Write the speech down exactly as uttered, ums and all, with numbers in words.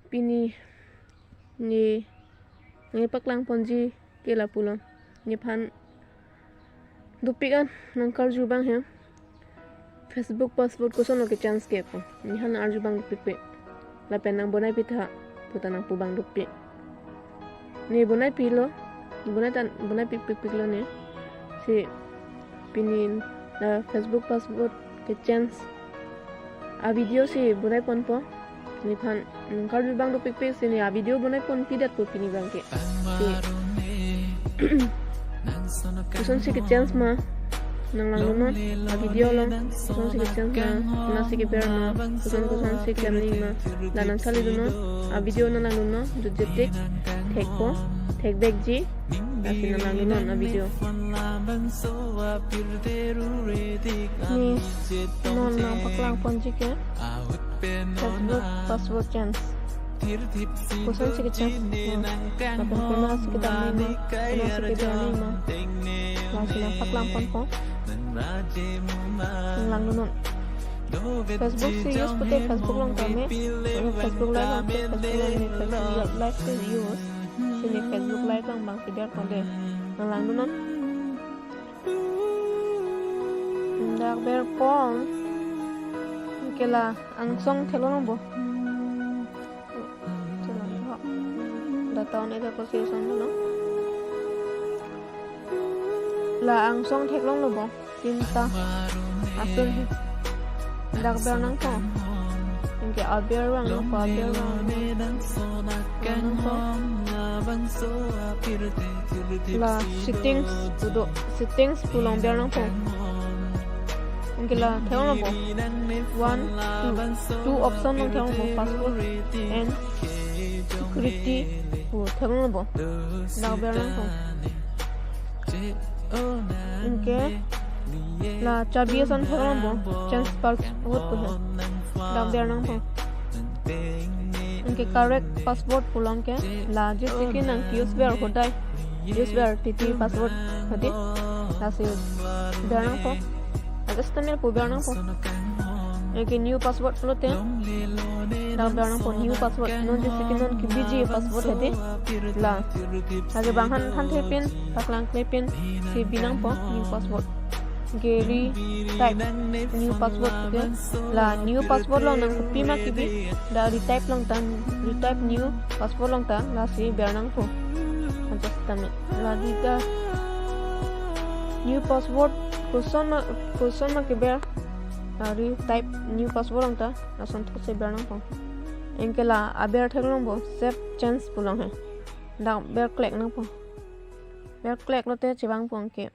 Pini ne, ne paklang ponji ke lapulo. Nephan dopik an nangkarju abang he. Facebook password kosonlo ke-change ke pu nephan arju abang dopikpik. Lapen nang bonai pitha puta nangpu abang dopik. Ne bonai pilo, bonai tan, bonai pikpikpiklo ne. Si pini la Facebook password ke-change a-video si bonai ponpo. Nephan nangkarju abang dopikpik si ne a-video bonai ponpidetpo pini abang ke. Si kosonsi ke-change ma, nang langdunnon a-video along. Kosonsi ke-change ma, konatsi keber ma, koson kosonsi klem nangji ma, la nang thalidunnon. A-video nang langdunnon, jutjetik, thekpo, thekvekji, lasi nang langdunnon a-video. Ne non nangpaklang ponji ke Facebook password change. Kosonsi ke-change ma, lapen konatsi kedam nangji ma, konatsi keber nangji ma, lasi nangpaklang ponpo. Nang langdunnon. Facebook si use pute Facebook along tame. Mane Facebook Live along ke, Facebook along ne Facebook Live si use. Si ne Facebook Live along abang keber ponde. Nang langdunnon. Dak berpon. Anke la angsong theklongpo. Data on edako si angsong lo. La angsong theklonglo bo. Tinta asin he. Dak ber nangpo. Anke aber vangpo, aber vangpo. Nangpo. La settings pu do, settings pu along ber nangpo. Anke la theklongpo. One, two, two option along theklongpo, password and security pu theklongpo. Dak ber nangpo. Anke la chabi ason theklongpo, change password pu he. Dak ber nangpo. Anke correct password pu along ke la jisiki nang use ber hodai, use ber titi password hedi, lasi ber nangpo. Ajustamil pu ber nangpo. Anke new password pulote dak ber nangpo, new password. Non jisiki non kebiji password hedi, la. Lasi bang han, han thepin, paklang thepin si bi nangpo new password. Anke retype new password ke, la new password along nang kopima kebi, dak retype along ta, retype new password along ta, lasi ber nangpo. Ajustamil. La dita new password koson ma, koson ma keber, la retype new password along ta, lason thotsi ber nangpo. Anke la aber theklongpo, save change pu along he. Dak berklek nangpo. Berklek lote chevangpo anke.